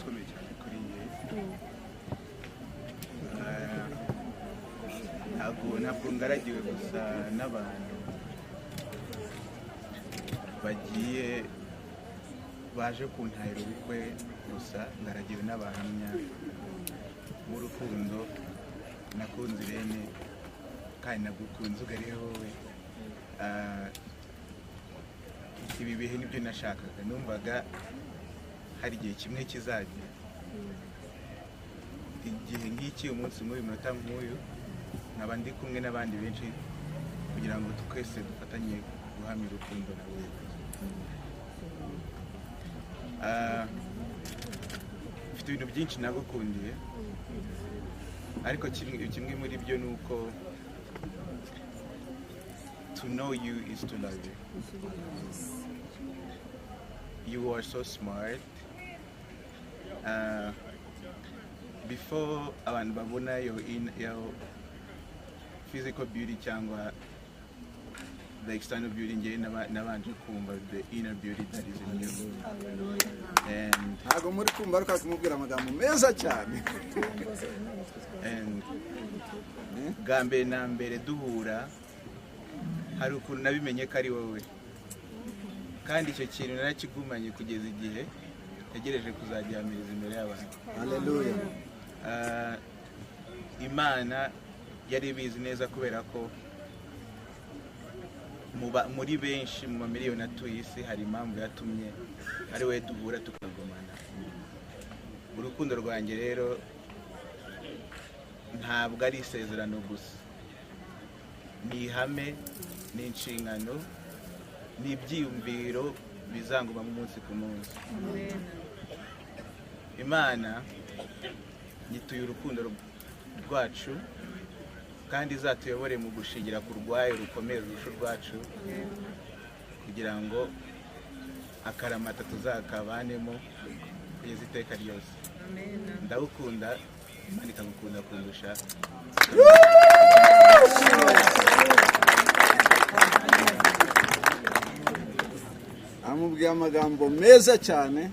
ukomeye cyane kuri njye. Ntabwo ngaragiwe gusa n'abantu bagiye baje kuntahira ubukwe gusa, ngaragiwe n'abahamya b'urukundo nakunze Irene kandi nagukunze ugariye wowe. Ibi bihe nibyo nashakaga, numvaga hari igihe kimwe kizagera, igihe nk'iki, umunsi nk'uyu, umunota nk'uyu, nkaba ndi kumwe n'abandi benshi kugira ngo twese dufatanye guhamya urukundo nawe. Mfite ibintu byinshi nagukundiye, ariko kimwe muri byo ni uko to know you is to love you. You are so smart. Before abantu babona your physical beauty cyangwa the external beauty, njye nabanje kumva the inner beauty that is in you and Ntabwo muri kumva, ariko ari kumubwira amagambo meza cyane. And bwa mbere na mbere duhura, hari ukuntu nabimenye ko ari wowe, kandi icyo kintu narakigumanye kugeza igihe ntegereje kuzagihamiriza imbere y'abantu. Haleluya. Imana yari ibizi neza, kubera ko muri benshi mu mamiliyoni atuye isi, hari impamvu yatumye ari we duhura tukagumana. Urukundo rwanjye rero ntabwo ari isezerano gusa, ni ihame, ni inshingano, ni ibyiyumviro bizanguma umunsi ku munsi. Imana nyituye urukundo rwacu, kandi izatuyobore mu gushingira ku rwayo rukomeye rurusha urwacu, kugira ngo akaramata tuzakabanemo kugeza iteka ryose. Ndagukunda, Imana ikagukunda kundusha. Amubwiye amagambo meza cyane.